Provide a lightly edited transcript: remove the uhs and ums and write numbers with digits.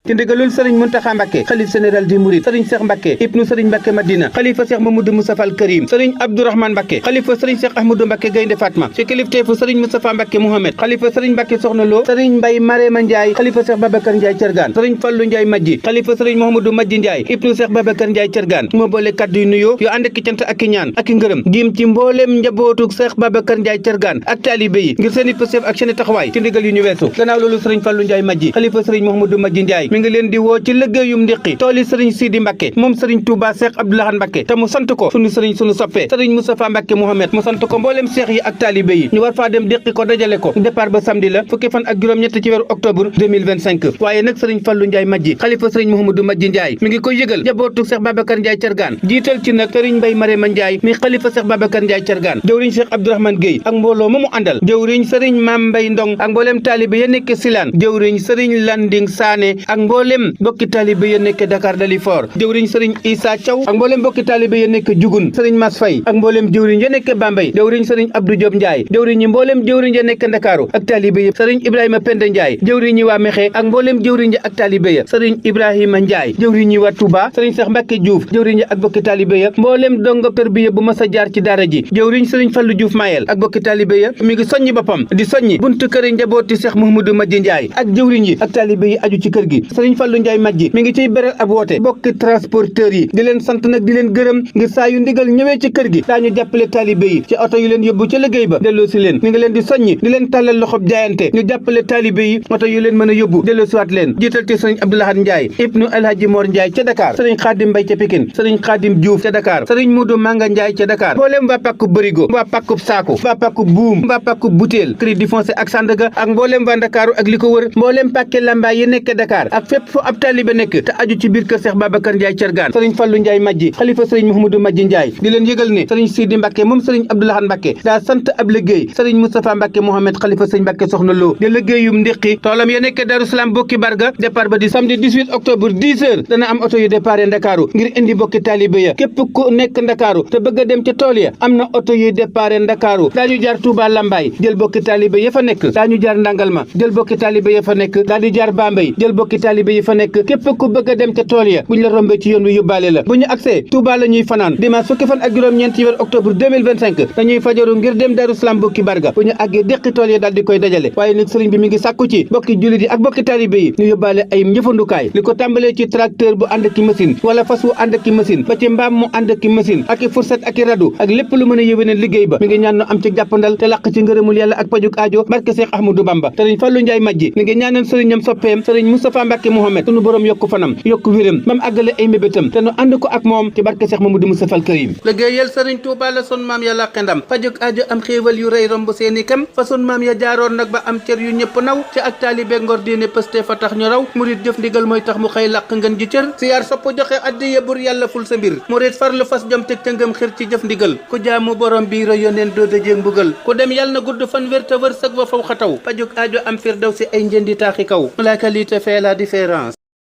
ci ndigalul sëriñ Muntaxa Mbàkke xalif général di Mouride sëriñ Cheikh Mbàkke ibnu sëriñ Mbàkke Madina xalifa Cheikh Mamadou Moustapha al Karim sëriñ Abdourahmane Mbàkke xalifa sëriñ Cheikh Ahmadou Mbàkke Gaynde Fatma ci kilifteefu sëriñ Moustapha Mbàkke Mohamed xalifa sëriñ Mbàkke Soxna Lo sëriñ Mbay Marema Ndiaye xalifa Cheikh Babacar Ndiaye Thiergane sëriñ Fallu Ndiaye Majji xalifa sëriñ Mouhamadou Majji Ndiaye ibnu Cheikh Babacar Ndiaye Thiergane moo boole kaddu yu nuyoo yu ànd ak cant ak ñaan ak ngërëm giim ci mbooleem njabootu Cheikh Babacar Ndiaye Thiergane ak taalibe yi ngir seeni pëstéef ak seeni taxawaay ci ndigal yu ñu weesu gannaaw loolu sëriñ Fallu Ndiaye Majji xalifa sëriñ Mouhamadou Majji Ndiaye mi ngi leen di woo ci liggéeyum ndiqi tooli sëriñ Sidi Mbàkke moom sëriñ Touba Cheikh Abdoulahan Mbàkke te mu sant ko sunu sëriñ sunu soppee sëriñ Moustapha Mbàkke Mohamed mu sant ko mbooleem seex yi ak taalibe yi ñu war faa dem déqi ko dajale ko départ ba samedi la fukki fan ak juróom-ñett ci weeru octobre 2025 waaye nag sëriñ Fallu Ndiaye Majji xalifa sëriñ Mouhamadou Majji Ndiaye mi ngi koy yëgal jabootu Cheikh Babacar Ndiaye Thiergane jiital ci nag sëriñ Mbay Marema Ndiaye mi xalifa Cheikh Babacar Ndiaye Thiergane jëwriñ Cheikh Abdourahmane Gueye ak mbooloo ma mu àndal jëwriñ sëriñ Mam Mbay Ndong ak mbooleem taalibe ya nekk Silane jëwriñ sëriñ Landing Sané ak mbooleem bokki taalibe ya nekk Dakar Dalifort jëwriñ sëriñ Issa Thiaw ak mbooleem bokki taalibe ya nekk Jugun sëriñ Mas Faye ak mbooleem jëwriñ ya nekk Bambey jëwriñ sëriñ Abdou Diop Ndiaye jëwriñ ñi mbooleem jëwriñ ya nekk Ndakaaru ak taalibe ya sëriñ Ibrahima Penda Ndiaye jëwriñ ñi waa Mexe ak mbooleem jëwriñ ya ak taalibe ya sëriñ Ibrahima Ndiaye jëwriñ ñi waa Touba sëriñ Cheikh Mbacke Diouf jëwriñ ya ak bokki taalibe ya mbooleem dongo tarbiya bu mas a jaar ci daara ji jëwriñ sëriñ Fallu Diouf Mayel ak bokki taalibe ya mi ngi soññi boppam di soññi buntu kër njabooti Cheikh Mouhamadou Majji Ndiaye ak jëwriñ yi ak taalibe yi aju ci kër gi sëriñ Fallu Ndiaye Majji mi ngi ciy beral ab woote bokki transporteurs yi di leen sant nag di leen gërëm ngir saa yu ndigal ñëwee ci kër gi daañu jàppale taalibe yi ci oto yu leen yóbbu ca liggéey ba delloo si leen mi ngi leen di soññi di leen tàllal loxob jaayante ñu jàppale taalibe yi oto yu leen mën a yóbbu delloo siwaat leen jiital ci sëriñ Abdoulahad Ndiaye ibnu Alhaji Mor Ndiaye ca Dakar sëriñ Khadim Mbaye ca Pikine sëriñ Khadim Diouf ca Dakar sëriñ Modou Manga Ndiaye ca Dakar mbooleem waa pàkkub bërigo waa pàkkub saako waa pàkkub buum waa pàkkub butéel crédit foncé ak Sandaga ak mbooleem waa Ndakaaru ak li ko wër mbooleem pàkke lambaay yi nekk Dakar ak fépp fu ab taalibe nekk te aju ci biir kër Cheikh Babacar Ndiaye Thiergane sëriñ Fallu Ndiaye Majji xalifa sëriñ Mouhamadou Majji Ndiaye di leen yëgal ne sëriñ Sidi Mbàkke moom sëriñ Abdoulahan Mbàkke daa sant ab liggéey sëriñ Moustapha Mbàkke Mohamed xalifa sëriñ Mbàkke Soxna Lo di liggéeyum ndiqi toolam ya nekk Darou Salam bokki barga départ ba di samedi 18 octobre 10 heures dana am oto yu départ Ndakaaru ngir indi bokki taalibe ya képp ku nekk Ndakaaru te bëgg a dem ca tool ya am na oto yuy départ Ndakaaru daañu jaar Touba Lambaye jël bokki taalibe ya fa nekk daañu jaar Ndangalma jël bokki taalibe ya fa nekk daal di jaar Bambey jël bokki taalibe ya fa nekk képp ku bëgg a dem ca tool ya buñ la rombee ci yoon wi yóbbaale la bu ñu agsee Touba la ñuy fanaan dimanche fukki fan ak juróom-ñeent ci weer octobre 2025 dañuy fajaru ngir dem Darou Salam bokki barga bu ñu àggee déqi tool ya daal di koy dajale waaye nag sëriñ bi mi ngi sàkku ci bokki jullit yi ak bokki taalibe yi ñu yóbbaale ay njëfandukaay li ko tàmbalee ci tracteur bu ànd ki machine wala fas wu ànd ki machine ba ci mbaam mu ànd ki machine ak i fourchette ak i radu ak lépp lu mën a yëwéne liggéey ba mi ngi ñaan am ci jàppandal te làq ci ngërëmul yàlla ak pajuk aajo barke Cheikh Ahmadou Bamba sëriñ Fallu Ndiaye Majji mi ngi ñaanal sëriñam soppeem sëriñ Moustapha Mbacke Mohamed sunu borom yokku fanam yokku wéram ba mu àggale ay mébétam te nu ànd ko ak moom ci barke Cheikh Mamadou Moustapha al Karim liggéeyal sëriñ Touba la son maam yàlla xendam pajuk aajo am xéewal yu rëy romb seeni kam fa son maam ya jaaroon nag ba am cër yu ñëpp naw ci ak taalibe ngor diine pëste fa tax ñu raw murit jëf ndigal mooy tax mu xëy làq ngeen ji cër siyaar sopp joxe addiya bur yàlla ful sa mbir murit farlu fas jom teg ca ngëm xir ci jëf ndigal ku jaamu borom bi ro yoneen doo dëjee mbugal ku dem yàlla na gudd fan wér te wër sëg wa faw xataw pajuk aajo am firdaw si ay njëndi taaxi kaw la qualité fait la différence